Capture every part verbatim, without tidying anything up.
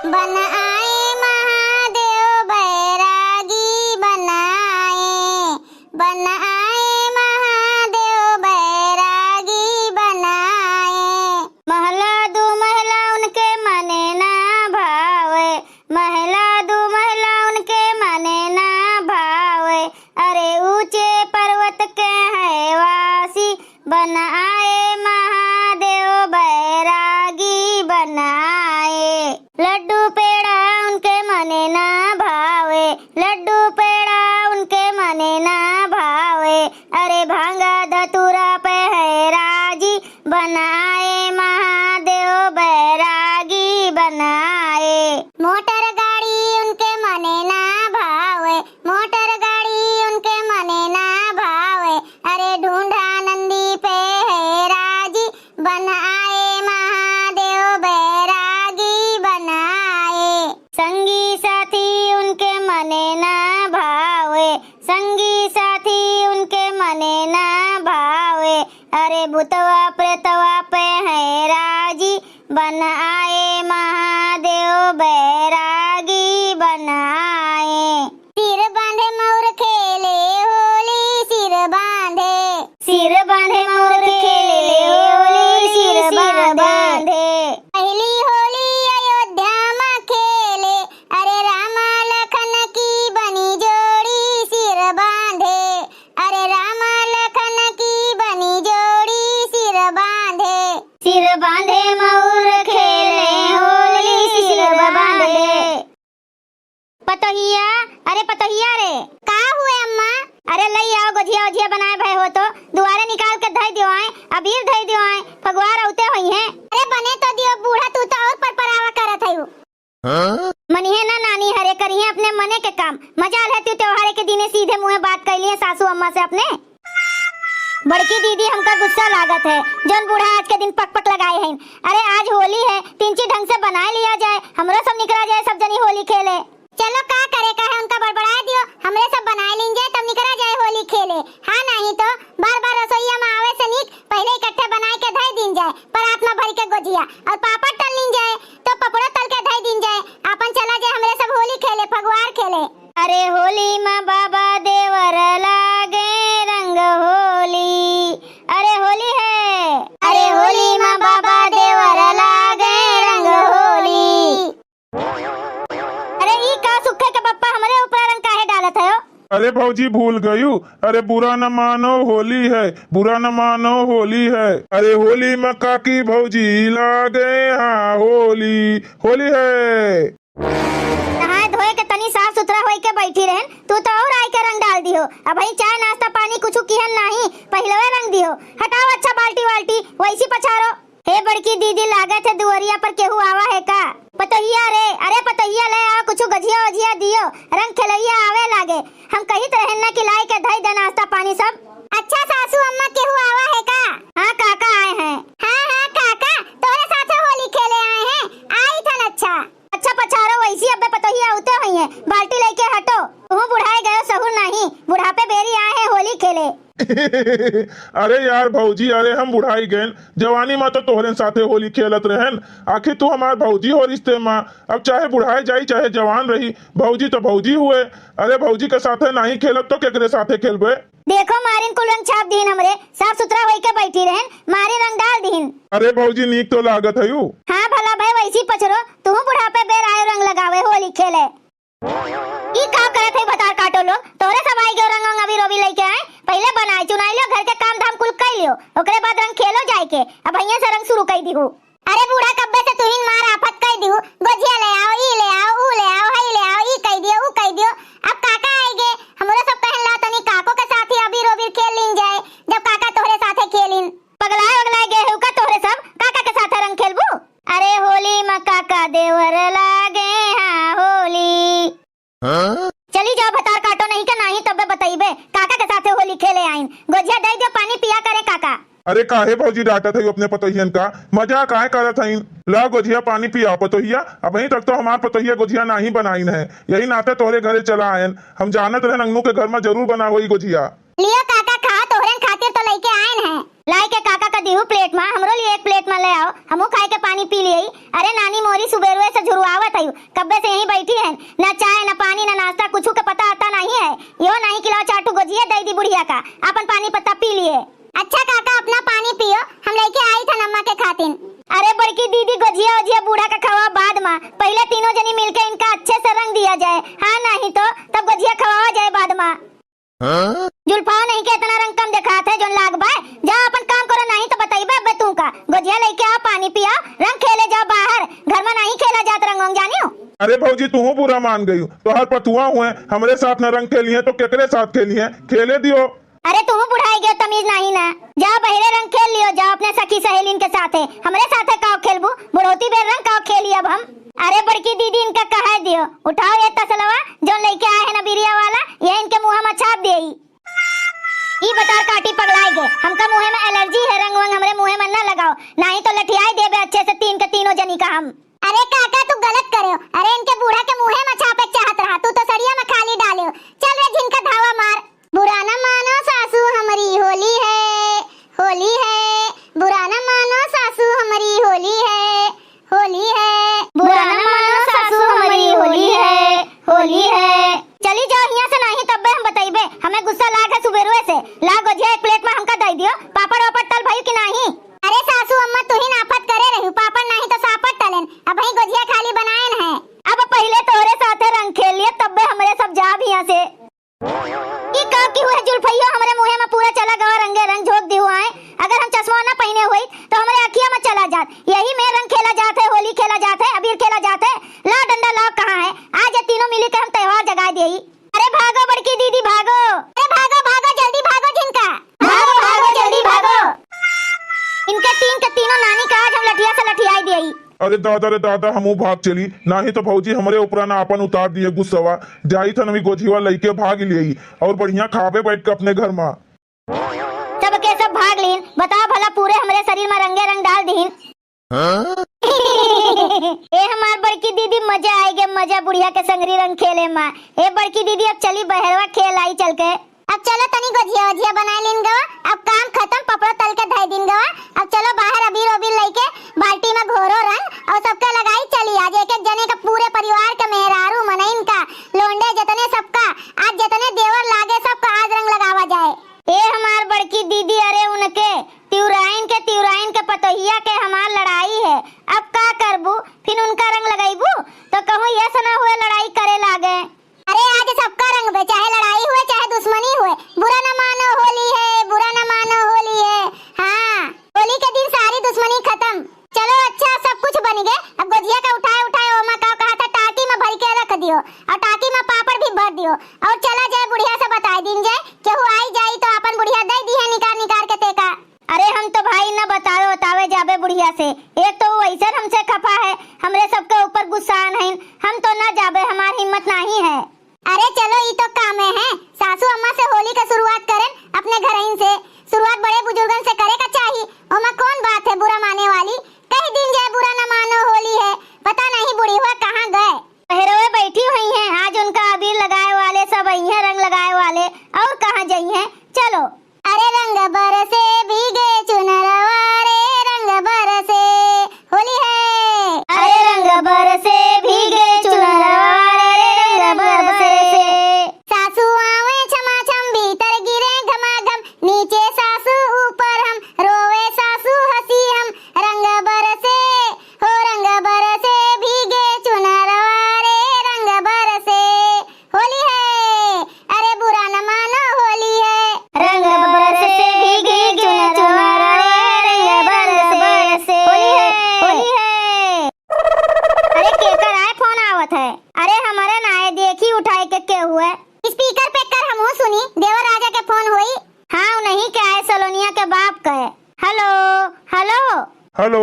बन आए महादेव बैरागी बन आए, बन आए महादेव बैरागी बन आए। महला दू महला उनके मने ना भावे, महला दू महला उनके मने ना भावे। अरे ऊंचे पर्वत के है वासी, बन आए महादेव बैरागी बन आए। लड्डू पेड़ा उनके मने ना भावे, लड्डू पेड़ा उनके मने ना भावे। अरे भांगा धतूरा पे है राजी, बन आए महादेव बैरागी बन आए। मोटर गाड़ी उनके मने ना भावे, मोटर गाड़ी उनके मने ना भावे। अरे ढूंढा नंदी पे है राजी, बन आए महादेव बैरागी बन आए। संगी साथी उनके मने ना भावे, संगी साथी उनके मने ना भावे। अरे भूतवा प्रेतवा पे है राजी, बन आए महादेव बैरागी बन आए। सिर बांधे मौर खेले होली, सिर बांधे। सिर बांधे मौर खेले होली, सिर बांधे। पहली होली अयोध्या में खेले, अरे रामा लखन की बनी जोड़ी सिर बांधे, अरे रामा लखन की बनी जोड़ी सिर बांधे। सिर बांधे मौर खेले होली सिर बांधे। पतोहिया, अरे पतोहिया रे। का हुए अम्मा? अरे लई आओ गोझिया ओझिया बनाए भए हो तो, दुआरे निकाल के धई दियो आए, अबीर धई दियो आए, फगुआर औते होइहें। अरे बने तो दियो बूढ़ा, तू तो और परपरावा करत है। हाँ? मनिहे ना नानी हरे, करिहे अपने मने के काम। मजाल है तू त्योहारे के दिने सीधे मुँहे बात कइलिहे सासू अम्मा से अपने। बड़की दीदी हमका गुस्सा लागत है, जौन बूढ़ा आज के दिन पक पक लगाए हैं। अरे आज होली है, तिनची ढंग से बनाए लिया जाए, हमरो सब निकरा जाए, सब जनी होली खेले। चलो का करे का है, उनका बड़बड़ाए दियो, हमरे सब बनाए लीन जाए, तब निकरा जाए होली खेले। हाँ नहीं तो बार बार रसोईया में आवे से नीक पहले इकट्ठे बनाए के धई दीन जाए, परात में भर के गोझिया और पापड़ तल लीन जाए, तो पपड़ो तल के धई दीन जाए, आपन चला जाए हमरे सब होली खेले, फगुआर खेले। अरे होली मा बाबा देवर लागे रंग होली, अरे होली है। अरे होली मा बाबा देवर लागे रंग होली। अरे ई का सुखे के पप्पा हमरे ऊपर रंग काहे डालत है हो? अरे भौजी भूल गयू, अरे बुरा न मानो होली है, बुरा न मानो होली है। अरे होली मा काकी भौजी लागे हाँ होली, होली है। नहाए धोए के तनी साफ सुथरा होई के बैठी रहन, तू तो और आए के रंग डाल दिहो। अबहीं चाय नाश्ता पानी कुछ किहन नाही, पहिलवे रंग दिहो। हटाओ अच्छा बाल्टी वाल्टी, वैसी पछारो। हे बड़की दीदी, लागत है दुअरिया पर केहू आवा है का? पतोहिया रे, अरे पतोहिया ले आओ, कुछ गझिया ओझिया दियो, रंग खेलैया आवे लागे। हम कहित रहन ना कि लाई के धई दे नाश्ता पानी सब। अच्छा सासू अम्मा, केहू आवा है का? हाँ काका आए हैं। हाँ हाँ काका, तोरे साथे होली खेले आए हैं, आई थन। अच्छा। अच्छा पछारो, वैसी अब्बे पतोहिया उते होइहें, बाल्टी लइके हटो। तुहू बुढ़ाए गयो, सहूर नाही, बुढ़ापे बेरी आए हैं होली खेले। अरे यार भौजी, अरे हम बुढ़ाई गएन, जवानी मा तो तोहरे साथे होली खेलत रहेन, आखिर तू हमार भौजी हो रिश्ते मा। अब चाहे बुढ़ाए जाई चाहे जवान रही, भौजी तो भौजी हुए। अरे भौजी के साथे नाही खेलब तो केकरे साथे खेलबे? देखो मारिन कुल रंग छाप दीन हमरे, साफ सुथरा होई के बैठी रहन, मारिन रंग डाल दीन। अरे भौजी नीक तो लागत हयू। हाँ भला भाई वैसी पछरो, तुहू बुढ़ापे बेर आयो रंग लगावे होली खेले। ई का करत है भतार काटो लोग, तोरे सब आई गयो रंग अंग अबीर ओबीर लइके आए, पहिले बनाए चुनाई लियो, घर के काम धाम कुल कई लियो, ओकरे बाद रंग खेलो जाए के। अब भैया से रंग शुरू कई दीहू। अरे बूढ़ा, कब्बे से तुहिन मार आफत कई दिहु, गोझिया ले आओ, ई ले आओ, ऊ ले आओ, हई ले आओ, ई कई दियो, ऊ कई दियो। अब काका आइगे, हमरो सब कहन ला तनी काको के साथ ही अबीर ओबीर खेल लीन जाए, जब काका तोहरे साथे खेलिन। पगलाए वगलाए गए हो का तोहरे सब, काका के साथ रंग खेलबू? अरे होली मा काका देवर लागे हाँ होली। हाँ? चली जाओ भतार काटो नहीं के नाही तब्बे बतइबे। काका के साथे होली खेले आइन। गोझिया दे दियो पानी पिया करे काका। अरे काहे भौजी डांटत हई अपने पतोहियन का? मजाक आए करत हईन। ला गोझिया पानी पिया पतोहिया। अबहीं तक तो हमार पतोहिया गोझिया नाही बनाइन है। यही नाते तोहरे घरे चला आयन। हम जानत रहन अंगनू के घर मा जरूर बना होई गोझिया। लियो काका खाओ, तोहरे खातिर तो लइके आयन है। लाई के काका का दिहू प्लेट मा, हमरो लिए एक प्लेट मा ले आओ। हमहू खाए के पानी पी लिये। अरे नानी मोरी सुबेरुए से झुरुआवत है। कब्बे से यहीं बैठी हैं, ना चाय, ना पानी, ना नाश्ता, कुछू के पता आता नहीं है। यो नहीं कि लाओ चार ठो गोजिया दे दी बुढ़िया का, अपन पानी पत्ता पी लिए। अच्छा काका, अपना पानी पियो, हम लेके आई थन अम्मा के खातिन। अरे बड़की दीदी, गोजिया ओजिया बूढ़ा का खवा बाद मा, पहिले तीनों जनी मिलके इनका अच्छे से रंग दिया जाए। हाँ, नहीं तो तब गोजिया खवावा जाए बाद मा। हाँ? जुल्फाओ नहीं के इतना रंग कम देखात है जोन लाग बाय। जा अपन काम करो, नहीं तो बतइबे अबे तू का। गोजिया लेके आओ, पानी पियाओ, रंग खेले जाओ बाहर, घर मा नहीं खेला जात रंग वंग, जानियो। अरे भौजी, तू बुरा मान गई, तोहर पतुआ हुए, हमरे साथ न रंग खेली है तो केकरे साथ खेली है, खेले दियो। अरे तू बुढ़ाई गयो, तमीज नहीं ना। जाओ बहिरे रंग खेल लियो, जाओ अपने सखी सहेलिन के साथे। हमरे साथे काव खेलबू? बुढ़ौती बेर रंग काव खेली अब हम? अरे बड़की दीदी, इनका कहे दियो, उठाओ ये तसलवा जोन लेके आए हैं ना बीरिया वाला, ये इनके मुँह मा छाप देई। ई बतार काटी पगलाए गे, हमका मुँहे मा allergy है, रंग वंग हमरे मुँहे मा ना लगाओ, नहीं तो लठियाई देबे अच्छे से तीन के तीनों जनी का हम। अरे काका, तू गलत करे हो। अरे इनके बूढ़ा के मुँहे मा छापे के चाहत रहा, तू तो सड़िया मा खाली डाले हो। चल रे झिनका धावा मार। बुरा न मानो सासू हमरी होली है, होली है। बुरा न मानो सासू हमरी होली है, होली है। बुरा न मानो सासू हमरी होली है, होली है। चली जाओ हियाँ से, नहीं तब्बे हम बतइबे। हमें गुस्सा लाग है सुबेरुए से। ला गोजिया एक plate मा हमका दे दियो। पापड़ वापड़ तल भई कि नहीं? अरे सासू अम्मा, तू ही नाफत करे रही, पापड़ नहीं तो सापड़ तलेन। अबहीं गोजिया खाली बनाएन है। अब पहिले तोहरे साथे रंग खेल लिए, तब्बे हमरे सब जाब हियाँ से। ई का की हुए जुल्फइयो हमरे मुँहे मा पूरा चला गवा, रंगे रंग झोंक दिहु आए। अगर हम चश्मा ना पहिने होई तो हमरे अखिया मा चला जात। यही में रंग खेला जात है, होली खेला जात है, अबीर खेला जात है। लाओ डंडा लाओ, कहाँ है? आज ये तीनों मिली के हम त्योहार जगाए देई। अरे भागो बड़की दीदी भागो। अरे भागो भागो जल्दी भागो झिनका। भागो भागो जल्दी भागो। इनके तीन के तीनों नानी का आज हम लठिया से लठियाई देई। अरे दादा रे दादा, हमहू भाग चली, नाही तो भौजी हमरे ऊपरा ना आपन उतार दिए गुस्सवा। जाई थन अभी गोझिवा लइके भाग लियई और बढ़िया खाबे बैठ के अपने घर मा। सबके सब भाग लीन, बताओ भला पूरे हमरे शरीर मा रंगे रंग डाल दीन। हाँ? ए हमार बड़की दीदी, मजा आइगे, मजा बुढ़िया के संगरी रंग खेले मा। ए बड़की दीदी, अब चली बहरवा खेल आई चल के। अब चलो तनी गोझिया ओझिया बनाए लीन गवा, अब काम खतम, पपड़ो तल के धइ दीन गवा। अब चलो बाहर अबीर ओबीर लइके बाल्टी मा घोरो रंग और सबके लगाई चली। आज एक एक जने का पूरे परिवार के मेहरारू मनइन का लोंडे जतने सबका आज जतने देवर लागे सबका आज रंग लगावा जाए। ए हमार बड़की दीदी, अरे उनके तिउराइन के तिउराइन के पतोहिया के हमार लड़ाई है, अब का करबू? फिन उनका रंग लगइबू तो कहूँ यस ना हुए लड़ाई करे लागे। अरे आज सबका रंग बे, चाहे लड़ाई हुए चाहे दुश्मनी हुए, बुरा न मानो होली है, बुरा न मानो होली है। हाँ, होली के दिन सारी दुश्मनी खतम। चलो अच्छा, सब कुछ बनिगे, अब गोझिया का उठाए उठाए ओमा का कहा था टाकी मा भरिके रख दियो और टाकी मा पापड़ भी भर दियो और चला जाए बुढ़िया से बताए दीन जाए, केहू आई जाई तो आपन बुढ़िया दइ दिहे निकार निकार के तेका। अरे हम तो भाई न बतावे बतावे जाबे बुढ़िया से, एक तो वो ऐसे हमसे खफा है, हमरे सबके ऊपर गुस्सान हइन, हम तो न जाबे, हमार हिम्मत नाही है। अरे चलो, ई तो कामे है, सासू अम्मा से होली का शुरुआत करें अपने घरइन से, शुरुआत बड़े बुजुर्गन से करे का चाही, ओमा कौन बात है बुरा माने वाली, कह दीन जाए बुरा न मानो होली है, पता नहीं बुढ़िया कहाँ गए। बहरवे बैठी हुई हैं, आज उनका अबीर लगाए वाले सब अइहें, रंग लगाए वाले, और कहाँ जइहें। चलो। अरे रंग बरसे भीगे चुनरवा रे, रंग बरसे, होली है। अरे रंग बरसे भीगे चुनरवा रे, रंग बरसे। सासू आवे छमाछम, भीतर गिरे घमाघम, नीचे सासू ऊपर हम, रोवे सासू हंसी हम, रंग बरसे, हो रंग बरसे भीगे चुनरवा रे, रंग बरसे, होली है, अरे बुरा न मानो होली है। रंग बरसे भीगे चुनरवा रे, रंग बरसे, होली है, होली है। अरे केकर आए फोन आवत है? अरे हमरे ना आए, देखी उठाए के, के हुए? Speaker पे कर, हमहू सुनी, देवर राजा के फोन होई। हाँ, उन्हीं के आए, सलोनिया के बाप के। हेलो, हेलो। हेलो,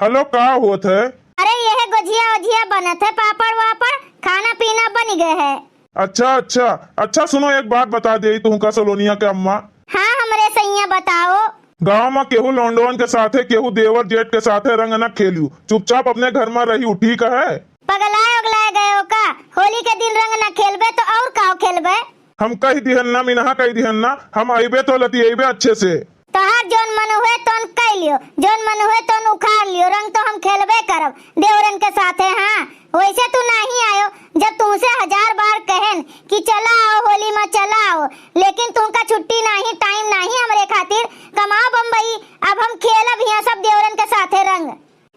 हेलो, का होत है? अरे, यह गोझिया ओझिया बनत है, पापड़ वापड़, खाना पीना बन गए है। अच्छा, अच्छा, अच्छा, सुनो, एक बात बता दे तुमका सलोनिया के अम्मा। हाँ, हमरे सैया बताओ। गाँव में केहू लौंडवन के साथे, केहू देवर जेठ के साथे रंग न खेलियो, चुपचाप अपने घर में रही, ठीक है? पगलाए उगलाए गए हो का? होली के दिन रंग न खेलबे तो और का खेलबे? हम कह दिहन ना, मिनहा कह दिहन ना, हम अइबे तो लतियइबे अच्छे से। तोहार जौन मन हुए तौन कइ लियो, जौन मन हुए तौन उखाड़ लियो, रंग तो हम खेलबे करब देवरन के साथे। हाँ, वैसे तू नाहीं आयो, जब तुमसे हजार बार कहेन कि चला आओ होली मा चला आओ, लेकिन तुमका छुट्टी नाहीं, टाइम नाहीं हमरे खातिर। कमाओ बम्बई, अब हम खेलब हियाँ सब देवरन के साथे रंग।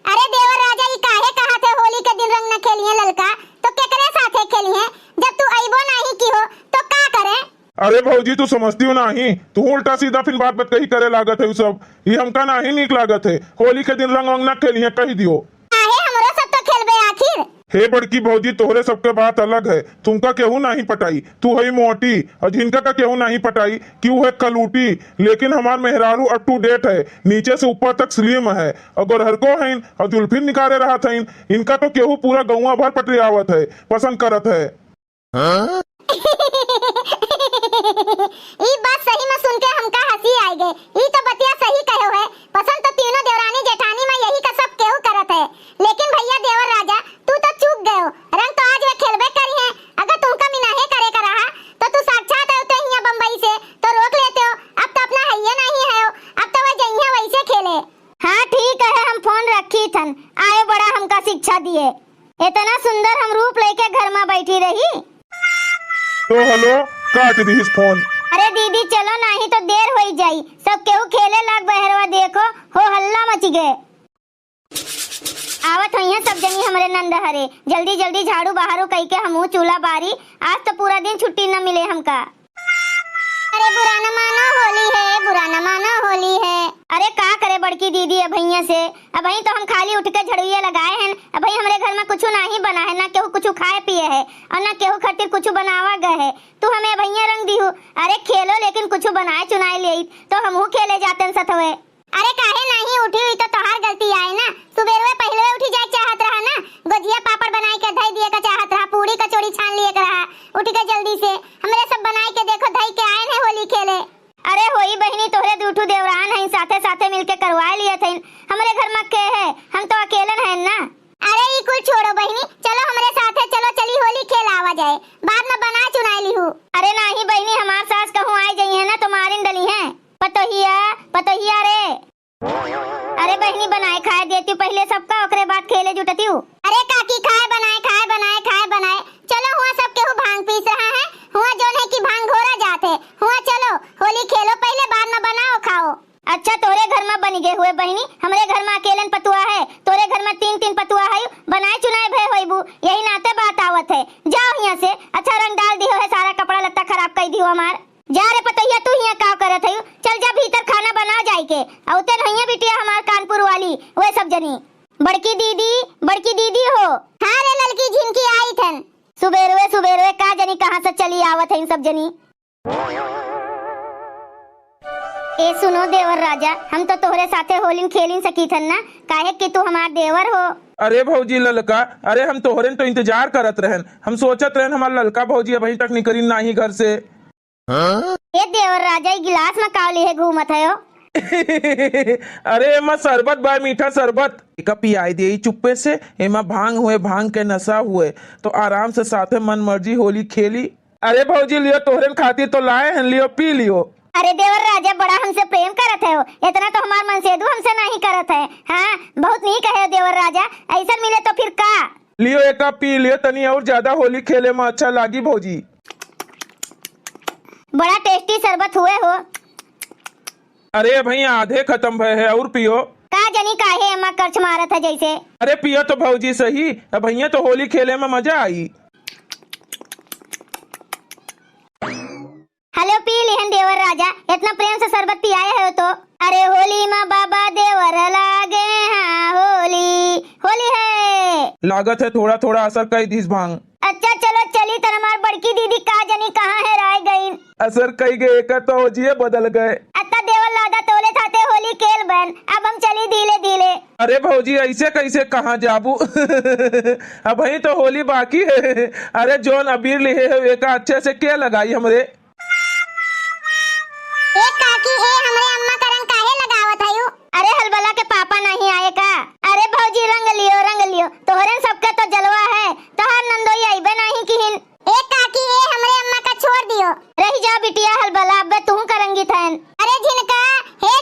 अरे देवर राजा, ई काहे कहत है होली के दिन रंग न खेलिहे ललका, तो केकरे साथे खेलिहे? जब तू अइबो नाहीं की हो तो का करे? अरे भौजी, तू समझती हो नाहीं, तू उल्टा सीधा फिन बात बतकही करे लागत है उ सब। ई हमका नाहीं नीक लागत है। होली के दिन रंग वंग ना खेलिहे, कहि दियो। काहे, हमरो सब तो खेलबे आखिर। हे बड़की भौजी, तोहरे सबके बात अलग है, तुमका केहू नाहीं पटाई। तू हई मोटी, और झिनका का केहू नाहीं पटाई कि उ है कलूटी। लेकिन हमार मेहरारू up to date है, नीचे से ऊपर तक slim है, और गोरहरको हईन, और जुल्फी निकारे रहत हईन। इनका तो केहू पूरा गौवा भर पटरियावत है, पसंद करत है। हाँ? ई बात सही में सुन के हमका हँसी आइ गए। ई तो बतिया सही कहो है। पसंद तो तीनों देवरानी जेठानी में यही का सब केहू करत है। लेकिन भैया देवर राजा, तू तो चूक गयो। रंग तो आज वे खेलबे करिहे। अगर तुमका मिनाहे करे का रहा, तो तू साक्षात आयो ते हियाँ बम्बई से, तो रोक लेते हो। अब तो अपना हइये नाहीं है हो। अब तो वे जइहे वैसे खेले। हाँ, ठीक है, हम फोन रखी थन। आयो बड़ा हमका शिक्षा दिए। इतना सुंदर हम रूप लेके घर में बैठी रही। तो हेलो, काट दीहिस फोन। अरे दीदी, चलो, नाहीं तो देर होई जाई, सब केहू खेले लाग बहरवा, देखो, हो हल्ला मच गए। आवत होइहें सब जनी हमरे नंद हरे, जल्दी जल्दी झाड़ू बहारू कई के हमहू चूल्हा बारी, आज तो पूरा दिन छुट्टी न मिले हमका। अरे बुरा न मानो, होली है, बुरा न मानो, होली है। अरे का करे बड़की दीदी, अबहिया से, अबही तो हम खाली उठ के झड़ुइया लगाए हैं, अबही हमरे घर में कुछ नाहीं बना है, ना केहू कुछ खाए पिए है और ना केहू खातिर कुछ बनावा गए है। तू हमें अबहिया रंग दीहू। अरे खेलो, लेकिन कुछ बनाए चुनाए ले तो हमहू खेले जाते सथवे। अरे काहे नाहीं उठी हुई तो तोहार गलती आए ना। सुबेरवे पहलवे उठी जाए चाहत रहा ना, गोजिया पापड़ बनाए के धई दिए का चाहत रहा, पूरी कचौड़ी छान लिए के रहा, उठ के जल्दी से। हमरे सब बनाए के देखो धई के आए हैं होली खेले। अरे होई बहिनी, तोहरे दू ठू देवरान हैं, साथे साथे मिलके करवाए लिए थे। हमरे घर में के है, हम तो अकेलन हैं ना। अरे ई कुल छोड़ो बहिनी, चलो हमरे साथे चलो, चली होली खेल आवा जाए, बाद में बनाए चुनाए लिहू। अरे नाहीं बहिनी, हमार सास कहूँ आए जाई है ना तो मारिन डली है। पतोहिया, पतोहिया रे। अरे बहिनी, बनाए खाए देती पहिले सबका, ओकरे बाद खेले जुटती। अरे काकी, खाए बनाए, खाए बनाए, खाए बनाए। चलो, हुआ सब केहू भांग पीस रहा है, हुआ जौन है कि भांग घोरा जात है। हुआ चलो, होली खेलो पहिले, बाद में बनाओ खाओ। अच्छा, तोरे घर में बन गए हुए बहिनी, हमरे घर में अकेलन पतुआ है, तोरे घर में तीन तीन पतुआ है, बनाए चुनाए भय होइबू, यही नाते बात आवत है। जाओ हियाँ से, अच्छा रंग डाल दियो है, सारा कपड़ा लत्ता खराब कर दियो हमार। जा रे पतोहिया, तू हियाँ का करत हयू? चल जा भीतर, खाना बना जाइके। अउते नहिया बिटिया हमार कानपुर वाली, वे सब जनी। बड़की दीदी, बड़की दीदी हो। हाँ रे ललकी झिनकी, आई थन। सुबेरवे सुबेरवे का जनी कहाँ से चली आवत है इन सब जनी। ए सुनो देवर राजा, हम तो तोहरे साथे होलिन खेलिन सकीथन ना, काहे कि तू हमार देवर हो। अरे भौजी ललका, अरे हम तोहरेन तो इंतजार करत रहन, हम सोचत रहन हमार ललका भौजी अबहीं तक निकलिन नाही घर से। ए देवर राजा, ई गिलास में का लिहे घूमत हयो? अरे एमा शरबत बा, मीठा शरबत। एका पियाई दे चुप्पे से, एमा भांग हुए, भांग के नशा हुए, तो आराम से साथे मन मर्जी होली खेली। अरे भौजी लियो, तोहरेन खातिर तो लाए हैं, लियो पी लियो। अरे देवर राजा, बड़ा हमसे प्रेम करत हयो, इतना तो हमार मनसेदू हमसे नहीं करत है। हाँ, बहुत नीक है देवर राजा, ऐसन मिले तो फिर का। लियो एका पी लियो, तनी और ज्यादा होली खेले में अच्छा लागी भौजी। बड़ा tasty शरबत हुए हो। अरे भैया, आधे खत्म भय है, और पियो। का जनी काहे एमा कर्च मारत है जैसे। अरे पियो तो भौजी सही, अब भैया तो होली खेले में मजा आई। हेलो, पी लिहन देवर राजा, इतना प्रेम से शरबत पियाए हो तो। अरे होली मा बाबा देवर लागे, हाँ होली, होली है। लागत है थोड़ा थोड़ा असर कई दिस भांग। अच्छा चलो चली, तर हमार बड़की दीदी का जनी कहाँ हेराय गईन। असर कई गए, एकर तो जिए बदल गए। अत्ता देवर लादा तोले थाते होली खेल बन, अब हम चली धीले धीले। अरे भौजी, ऐसे कैसे कहाँ जाबू? अबहीं तो होली बाकी है। अरे जौन अबीर लिहे हो, एका अच्छे से के लगाई हमरे? ए काकी, ए हमरे अम्मा का रंग काहे लगावत हयू? अरे हलबला के पापा नहीं आए का? अरे भौजी रंग लियो, रंग लियो, तोहरेन सबके तो जलवा है, तोहार नंदोई अइबे नहीं किहिन। ए काकी, ए हमरे अम्मा का छोड़ दियो। रही जा बिटिया हलबला, अब्बे तुहू का रंगी थैन। अरे झिनका, हे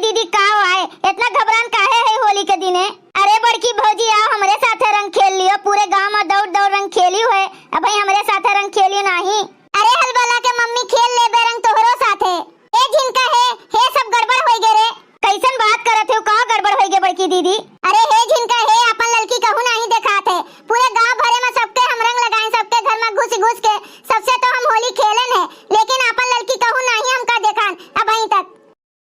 दीदी, का आए, इतना घबरान काहे है होली के दिने? अरे बड़की भौजी, आओ हमरे साथे रंग खेल लियो, पूरे गाँव मा दौड़ दौड़ रंग खेलियो है, अबहीं हमरे साथे रंग खेलियो नाही। अरे हलबला के मम्मी, खेल लेबे रंग तोहरो साथे। ए झिनका हे, हे सब गड़बड़ होई गे रे। कैसन बात करत हो, का गड़बड़ होई गे बड़की दीदी? अरे हे झिनका हे, अपन ललकी कहूँ नाही देखात है, पूरे गाँव भरे मा सबके हम रंग लगाएन, सबके घर मा घुस घुस के, सबसे तो हम होली खेलेन है, लेकिन अपन ललकी कहूँ नाही हमका देखान अबहीं तक।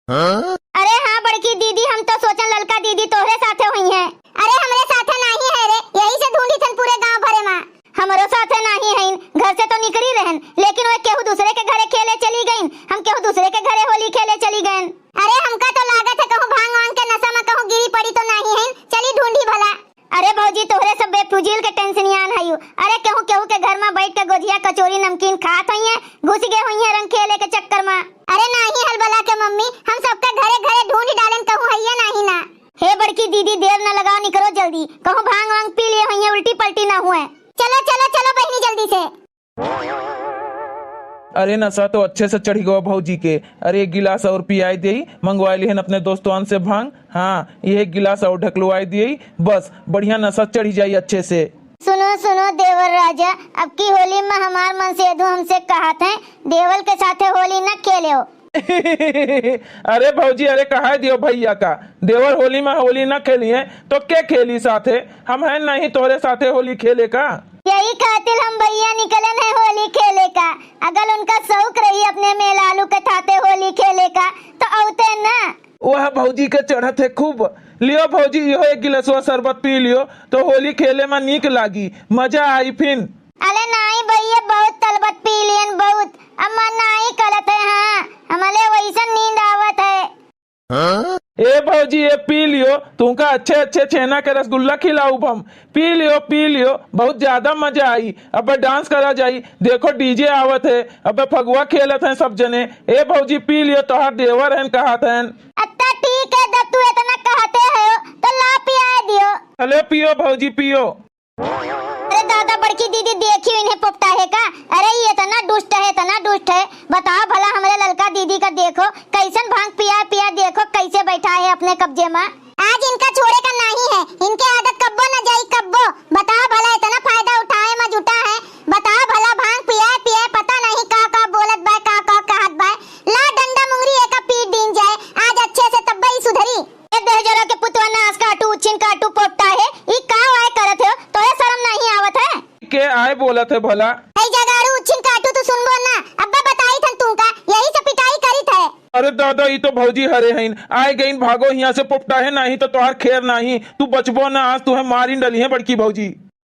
हाँ? अरे हाँ बड़की दीदी, हम तो सोचन ललका दीदी तोहरे साथे होइहैं। अरे हमरे साथे नाही है रे, यही से ढूंढित हन पूरे गाँव भरे मा। हमरो साथे नाही हइन, घर से तो निकरी रहन, लेकिन वे केहू दूसरे के घरे खेले चली गइन, हम केहू दूसरे के घरे होली खेले चली गइन। अरे हमका तो लागत है कहूँ भांग वांग के नशा मा कहूँ गिरी पड़ी तो नाही हइन, चली ढूंढी भला। अरे भौजी, तोहरे सब बेफुजील के टेंशनियान हयू। अरे केहू केहू के घर मा बैठ के गोझिया कचौरी नमकीन खात होइहैं, घुस गे होइहैं रंग खेले के चक्कर मा। अरे नाही हलबला के मम्मी, हम सबके घरे घरे ढूंढ डालेन, कहूँ हइये नाही ना। हे बड़की दीदी, देर न लगाओ, निकरो जल्दी, कहूँ भांग वांग पी लिए होइहैं, उल्टी पलटी न हुए। चलो चलो चलो बहिनी जल्दी से। अरे नशा तो अच्छे से चढ़ी गवा भौजी के। अरे एक गिलास और पियाई देई, मंगवाई लिहन अपने दोस्तवान से भांग। हाँ, ये एक गिलास और ढकलवाई देई, बस बढ़िया नशा चढ़ी जाई अच्छे से। सुनो सुनो देवर राजा, अब की होली मा हमार मनसेधू हमसे कहत हैं, देवर के साथे होली न खेलेव। अरे भौजी, अरे कहा दियो भैया का, देवर होली मा होली न खेलिहैं तो के खेली साथे? हम हैं नहीं तोहरे साथे होली खेले का। यही खातिर हम भैया निकलेन है होली खेले का। अगर उनका शौक रही अपने मेलालू के साथे होली खेले का तो औते ना। वह भौजी के चढ़त है खूब। लियो भौजी, इहो एक गिलसवा शरबत पी लियो, तो होली खेले मा नीक लागी, मजा आई फिन। अले नाई भैया, बहुत तलबत पी लियन, बहुत। अम्मा नाई करत है, हाँ, हमले वैसन नींद आवत है। ए भौजी, ए पी लियो, तुमका अच्छे अच्छे छेना के रसगुल्ला खिलाऊब हम। पी लियो, पी लियो, बहुत ज्यादा मजा आई। अब डांस करा जाई, देखो डीजे आवत है, अब फगुआ खेलत हैं सब जने। ए भौजी, पी लियो, तोहार देवर हैं, कहत हैं। अच्छा ठीक है, जब तू इतना कहते हो तो ला पिया दियो। अले पियो भौजी, पियो। अरे दादा, बड़की दीदी देखी इन्हें पोपटा है का? अरे ये इतना दुष्ट है, इतना दुष्ट है। बताओ भला हमरे ललका दीदी का, देखो कैसन भांग पिया पिया, देखो कैसे बैठा है अपने कब्जे मा। आज इनका छोड़े का नाही है, इनके आदत कब्बो न जाई कब्बो। बताओ भला इतना फायदा उठाए मा जुटा है, बताओ भला भांग पिया पिया पता नहीं का का बोलत बाय, का का कहत बाय। ला डंडा मुंगरी एका पीट दीन जाए आज अच्छे से, तब्बे ई सुधरी। ए दहजरा के पुतवा नास काटू, उच्छिन काटू पोपटा है, ई का वाय करत हो? तोहे शर्म नहीं आवत है? के आय बोलत है भला? ए जगाड़ू उच्छिन काटू, तू सुनबो ना, अब्बा बताई थन तुमका, यही से पिटाई करी थे। अरे दादा, ई तो भौजी हरे हईन, आय गईन, भागो हियां से पोपटा है, नहीं तो तोहार खेर नहीं, तू बचबो ना, आज तुहे मारिन डली है बड़की भौजी।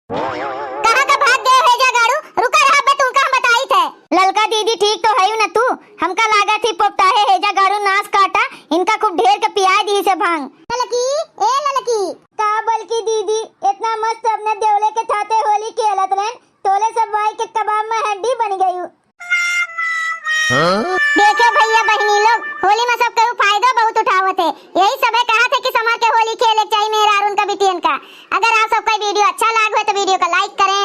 कहाँ का भाग गए है जगाड़ू? रुका रहा बे, तुमका हम बताई थे। ललका दीदी ठीक तो है न तू? हमका लागत ही पोपटा है, हेजा गाड़ू नास काटा, इनका खूब ढेर के पियाए दी से भांग। ललकी, ए ललकी। का बलकी दीदी, इतना मस्त अपने देवले के थाते होली खेलत रहन, तोले सब भाई के कबाब में हड्डी बन गई। देखे भैया बहिनी लोग, होली में सब केहू फायदा बहुत उठावत है। यही सब है कहा थे कि समार के होली खेले के चाहिए मेहरारून का बिटियन का। अगर आप सबका वीडियो अच्छा लाग हो तो वीडियो का लाइक करें,